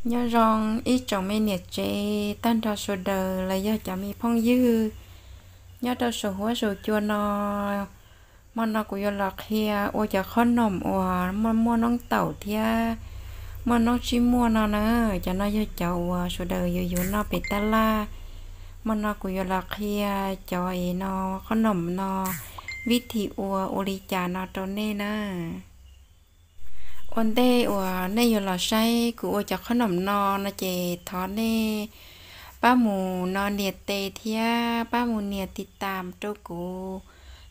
Nyob zoo ib tsoom me niam tsev tag nrho sawv daws los yog cov me phooj ywg nyob rau saum huab saum cua no. Hmo no kuv yuav los qhia ua cov qhob noom uas muaj muaj noob taum thiab muaj noob tsib muaj no na. Cov no yog cov uas sawv daws yuav yuav noj pem tab laj. Hmo no kuv yuav los qhia cov es no, qhob noom no vib thim ua ua li cas no rau nej na. Ua ntej uas nej yuav los saib kuv ua cov qhob noom no no ces thov nej pab mus no nias tes thiab pab mus nias tiv tam rau kuv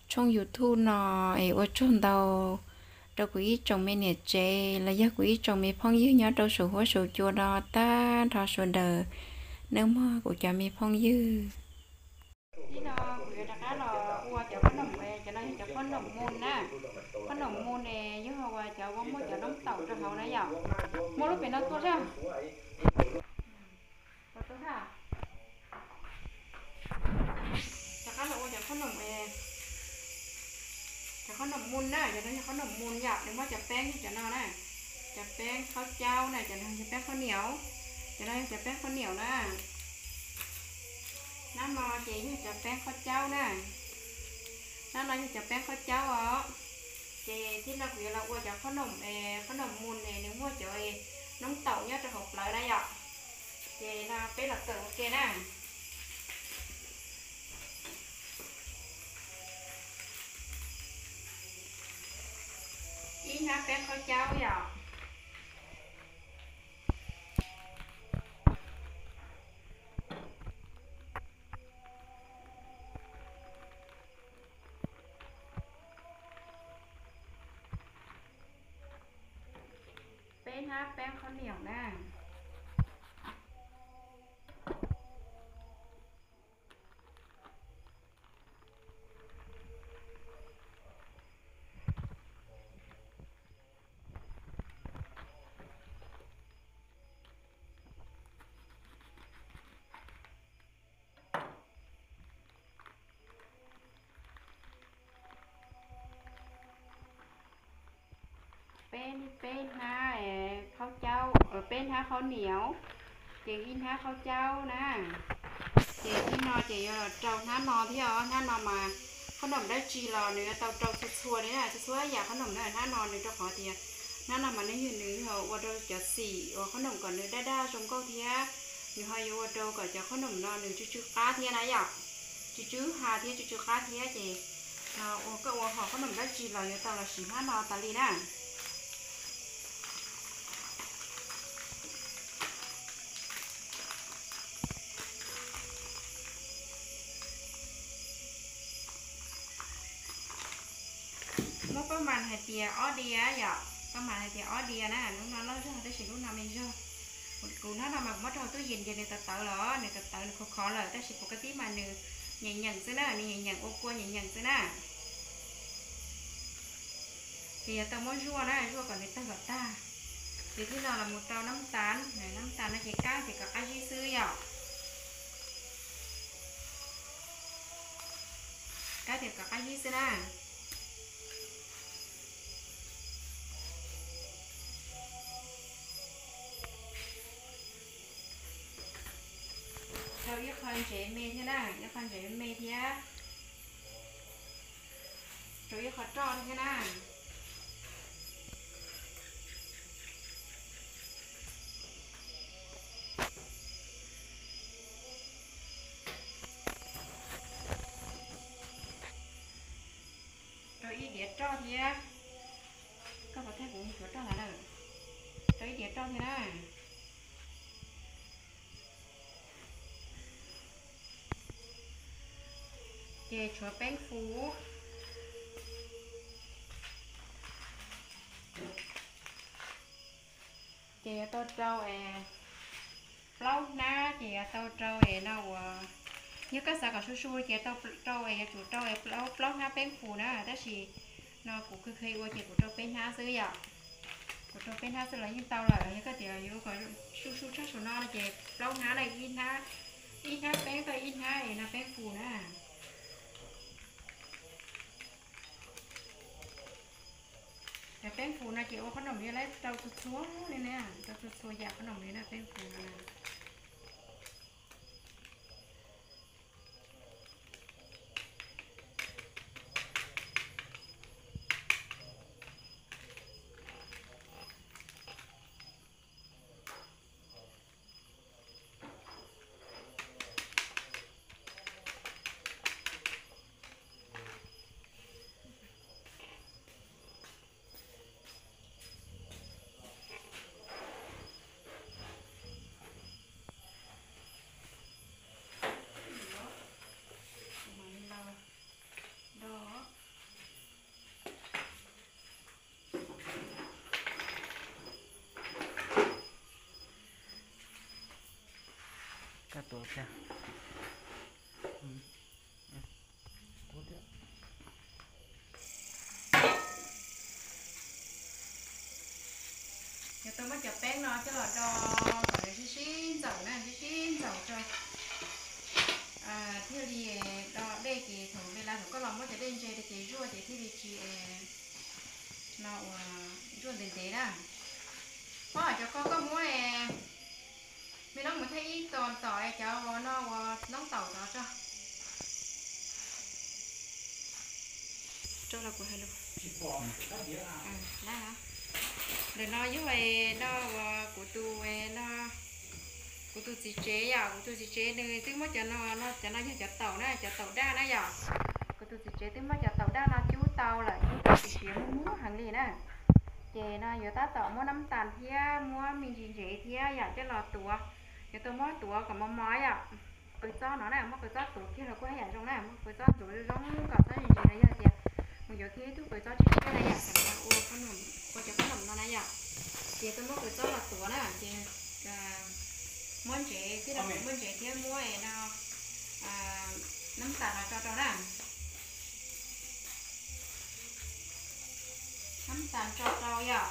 tshooj YouTube no es ua tsaug ntau rau kuv ib tsoom me niam tsev los yog kuv ib tsoom me phooj ywg nyob rau saum huab saum cua no tag nrho sawv daws nawb mog kuv cov me phooj ywg. Ib no kuv yuav rov qab los ua cov qhob noom, cov no yog cov qhob noom mus na. Qhob noom mus ne yog uas cov uas muaj cov noob taum rau hauv na yom. Muaj lub pem no tuaj sab. Rov qab los ua cov qhob noom, cov qhob noom mus na, cov no yog qhob noom mus yom, nws muab cov peeb yog cov no na, cov peeb khaub caub na, cov no yog peeb khaub niam, cov no yog cov peeb khaub niam na. Nab no ces yog cov peeb khaub caub na, nab no yog cov peeb khaub caub os. Ces tib no kuv yuav los ua cov qhob noom, qhob noom mus es nws muaj cov noob taum nyob rau hauv plawv na yom. Ces no peb los kawm ua ke na. Ib hnab peeb khaub caub yom. Peb hnab peeb khaub niam na. Peb, peb hnab khaub caub, peb hnab khaub niam, ces ib hnab khaub caub na. Ces tib no ces yuav los rau hnab no thiab os, hnab no mas qhob noom dab tsi los nws yuav tau rau txhua txhua li na, txhua txhua yam qhob noom na. Hnab no nws rau qhov tias hnab no mas nws yog, nws yog ua rau cov xim uas qhob noom kom nws daj daj zoo nkauj thiab nws ho yuav ua rau kom cov qhob noom no nws tsw tsw qab thiab na yom, tsw tsw ha thiab tsw tsw qab thiab ces ua koj ua hom qhob noom dab tsi los yuav tau los siv hnab no tas li na. Muab paj mas hais tias ob diav yom, paj mas hais tias ob diav na, lub no loj zog tab sis lub no me zog. Kuv hnab no mas kuv muab rau hauv tub yees ces nws tawv tawv los, nws tawv tawv nws khov khov lawm tab sis kuv kab tib mas nws nyeem nyeem xwb na, nws nyeem nyeem ua kua nyeem nyeem xwb na. Ces yuav tau muab zuaj na, zuaj kom nws tawg kom tag. Ces tib no los mus rau nab tas, nab tas no ces kab tias kom qab zib xwb yom. Kab tias kom qab zib xwb na. Rau ib qho ntsev me thiab na, ib qho ntsev me thiab. Rau ib qho roj thiab na. Rau ib diav roj thiab. Koj puas thaij kuv tshuav roj ntawd na? Rau ib diav roj thiab na. Ces tshuav peeb fu. Ces yuav tau rau plaub hnab, ces yuav tau rau es no uas, yog koj xav kom su su ces tau rau es yuav tsum rau plaub hnab peeb fu na, tab sis no kuv kheev kheev ua ces kuv rau peb hnab xwb yom. Kuv rau peb hnab xwb los yeej tau lawm, yog koj tias yuav kom su su tshaj saum no no ces plaub hnab na, ib hnab, ib hnab peeb tau ib hnab es no peeb fu na. Cov peeb fus no ces ua qhob noom yuav rau txhua txhua li na, rau txhua txhua yam qhob noom li na, peeb fus no na. Yog tau muab cov peeb no coj los do kom nws sib sib ntxaws na, sib sib ntxaws tso, thiaj li do dej ces thaum me la thaum koj los muab cov dej ntse ces zuaj ces thiaj li tsis, no ua zuaj ntev ntev na. Pab cov ko koj muab me noob mus thiab ib tos tom cov uas no uas noob taum tod tso. Ntawm no yog no uas kuv tus, no kuv tus txiv tsev yom, kuv tus txiv tsev nws twb muab cov no, cov no yog cov taum na, cov taum daj na yom. Kuv tus txiv tsev twb muab cov taum daj no cub tau lawm, cub tau siav siav muag muag heev li na. Ces no yuav tab tom muab nab tas thiab muab me ntsis ntsev thiab yom coj los tuav. Yuav tau muab tuav kom mos mos yom. Qws txob no na, muab qws txob tuav kiag los kuj haj yam zoo na, muab qws txob tuav zoo zoo kom txhob ntsis ntsis no yog tias mus yuav kiag ib tug qws txob tshiab tshiab na yom, xav ua qhob noom, ua cov qhob noom no na yom. Ces tau muab qws txob los tuav na ces muab ntsev thiab, muab ntsev thiab muab no nab tas no tso rau na. Nab tas tso rau yom.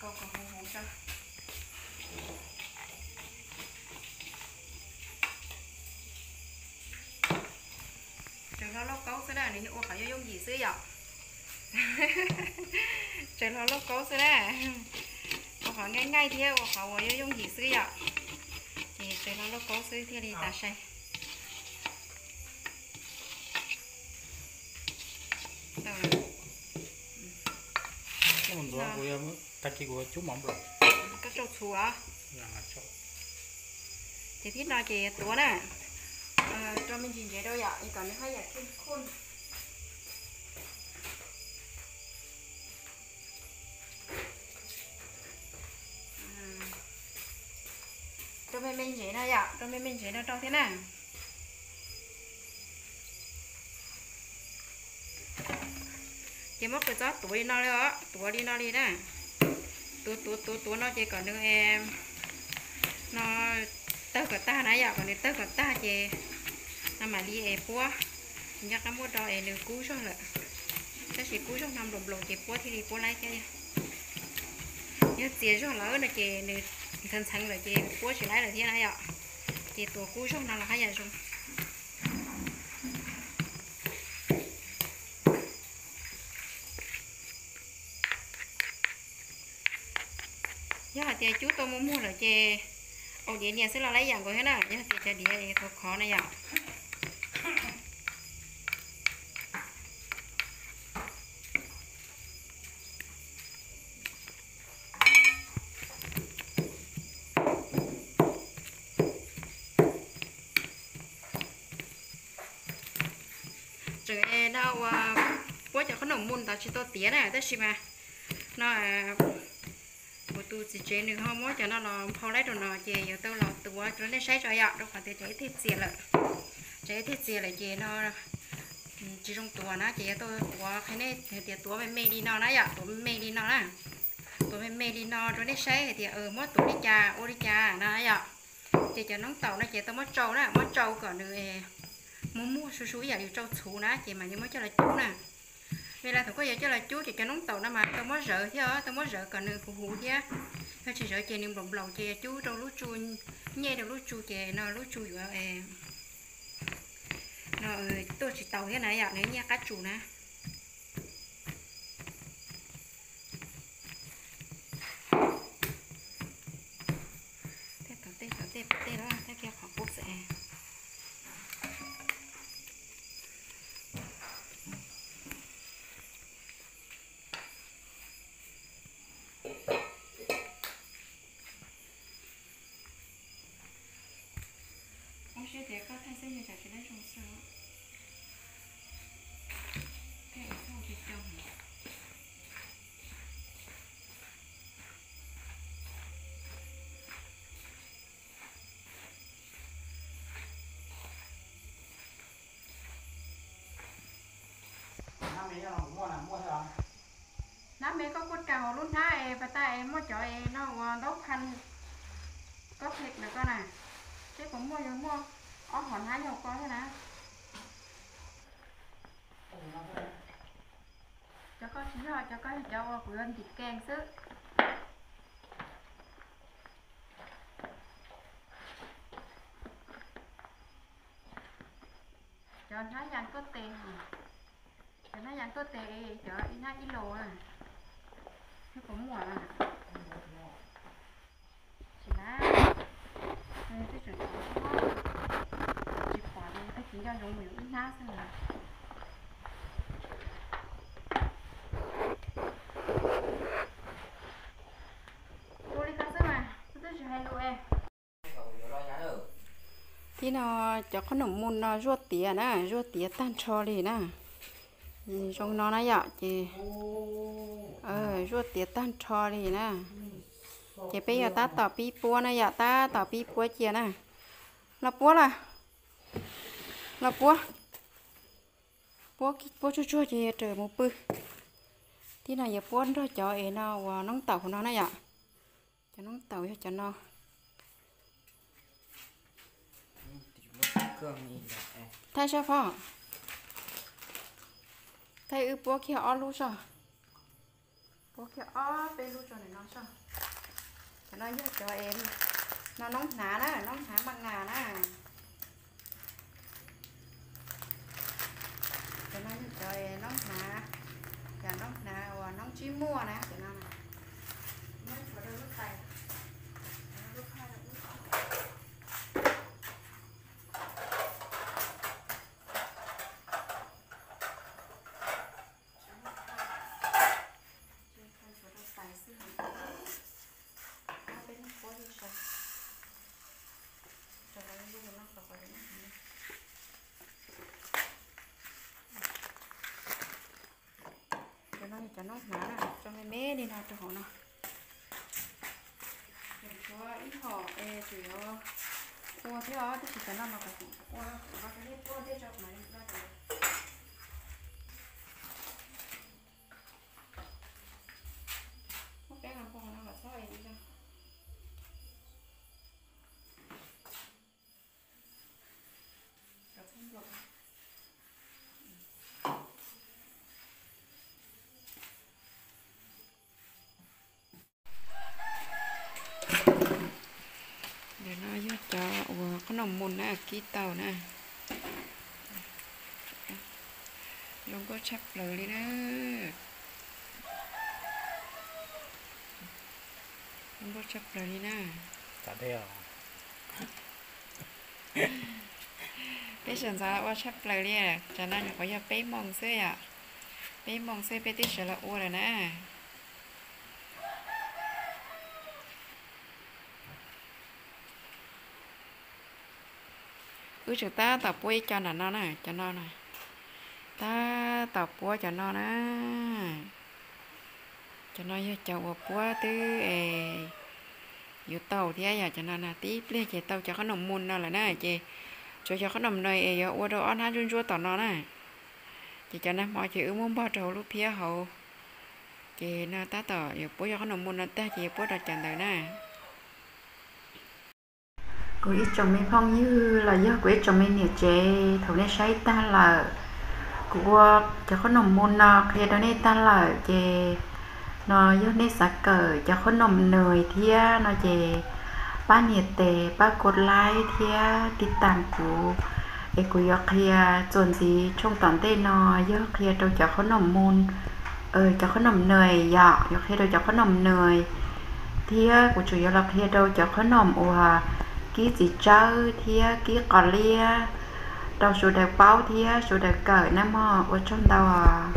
Kau kom huv huv tso. Tseem hlo lauj kaub xwb na, nws ua qhov yooj yooj yim xwb yom. Tseem hlo lauj kaub xwb na, ua qhov nqaij nqaij thiab ua qhov uas yooj yooj yim xwb yom. Ces tseem hlo lauj kaub xwb thiaj li tas sai. Tag kis kuv cub mov nplaum. Koj tsau txhuv. Ces thib no ces tuav na, rau me ntsis ntsev rau yom, kom nws haj yam khuj. Rau me me ntsev no yom, rau me me ntsev no rau thiab na. Ces muab qws txob tuav li no li os, tuav li no li na. Tuav tuav tuav tuav no ces kom nws no tawg kom tag na yom, kom nws tawg kom tag ces no mam li es puab. Nco qab muab do es nws kub zog lawm, tab sis kub zog no nplaum nplaum ces puab thiaj li puab laib thiab. Yog txias zog lawm no ces nws ntxhee ntxhee lawm ces puab tsis laib lawm thiab na yom. Ces tuav kub zog no los haj yam zoo. Yog hais tias cub tau muag muag lawm ces au diav nias xwb los laib yam nkaus thiab na, yog tias cov diav es khov khov na yom. Tseem no ua puab cov qhob noom mus ntawd tsis tau tiav na, tab sis mas no kuv tus txiv tsev nws ho muab cov no los nphau laib rau no ces yuav tau los tuav rau nej saib tso yom, rau qhov tias tsam ib teg txias lawm, tsam ib teg txias lawm ces no tsis zoo tuav na ces yuav tau tuav qhia nej hais tias tuav me me li no na yom, tuav me me li no na, tuav me me li no rau nej saib hais tias muab tuav li cas ua li cas no yom. Ces cov noob taum no ces tau muab tsau na, muab tsau kom nws muag muag su su ib yam li yus tsau txhuv na, ces mas yuav muab coj los cub na. Vim li thaum koj yuav coj los cub ces cov noob taum no mas tau muab zawv thiab, tau muab zawv kom nws huv huv thiab. Yog tsis zawv ces nws nplaum nplaum ces cub rau lub tsu, nyej rau lub tsu ces no lub tsu yuav no tuaj tsis tau thiab na yom, nws nyiaj qab tsuas na. Tej tom tej tom tej tej los tag kiag qhov qub xwb. Ua siab tias koj thaij xwb nws tsam tsis dab zoo xwb. Thaij ib txoj co co. Hnab me koj kuj ras hauv lub hnab es pas tas es muaj cov es no uas ntaub phan koj phem ntawm koj na. Seb puas muaj, yog muaj ob hom hnab nyob hauv ko thiab na. Cov ko tsis yog, cov ko yog cov uas kuv yuav ntim kees xwb. Cov hnab yas tuaj tes, cov hnab yas tuaj tes cov ib hnab ib los na. Puas muaj na? Tsis na, twb tseem tsis pom li, tag kis nco zoo mus yuav ib hnab xwb na. Ua li ko xwb mas, twb tsis hais lus es. Tib no cov qhob noom mus no zuaj tiav na, zuaj tiav tag nrho li na. Zoo no na yom, ces zuaj tiav tag nrho li na. Ces peb yuav tab tom pib puab na yom, tab tom pib puab cia na. Los puab lawm, los puab. Puab, puab tsuag tsuag ces yuav raws mus pw. Tib no yuav puab nrog cov es no uas noob taum hauv no na yom. Cov noob taum yog cov no. Thaij sab fo. Thaij wb puab kiag ob lub soj. Puab kiag ob peb lub tso ntawm no soj. Cov no yog cov es no noob hnav na, noob hnav maj nas na. Cov no yog cov es noob hnav, cov noob hnav uas noob tsib muaj na cov no. Cov no yog cov noob hnav na, tso me me li no rau hauv no. Tshuav ib hom es tseem yuav ua thiab os, tab sis cov no mas kuv ua, kuv nqa rau nej puab ntej tso kuv mam li nqa rau. Muab peeb los pov no los txhob es li no. Ntawm no yog cov uas qhob noom mus na, kib tau na. Zoo nkauj tshaj plaws li na. Zoo nkauj tshaj plaws li na. Peb sawv ntxov ua tshaj plaws li. Cov no nyuam qhuav yog peb moos xwb yom. Peb moos xwb peb twb sawv los ua lawm na. Wb tseem tab tom puab ib co nram no na, cov no na. Tab tom puab cov no na. Cov no yog cov uas puab twb yuav tau thiab yom, cov no na tib pliag ces tau cov qhob noom mus no lawm na, ces tshuav cov qhob noom no es yuav ua rau ob hnab ntsuab ntsuab tom no na. Ces cov nag hmo ces wb muab npog rau hauv lub phiab hauv. Ces no tab tom yuav puab cov qhob noom mus no tag ces yuav puab rau cov ntawd na. Kuv ib tsoom me phooj ywg los yog kuv ib tsoom me niam tsev, thaum nej saib tag lawm, kuv ua cov qhob noom mus no qhia rau nej tag lawm ces no yog nej xav kawm cov qhob noom nws thiab no ces pab nias tes pab kos laib thiab tiv tam kuv es kuv yuav qhia txuas ntxiv tshooj tom ntej no yog qhia rau cov qhob noom mus, cov qhob noom nws yom, yuav qhia rau cov qhob noom nws thiab kuv tseem yuav los qhia rau cov qhob noom uas kib txiv tsawb thiab kib qos liab rau sawv daws paub thiab sawv daws kawm nawb mog. Ua tsaug ntau os.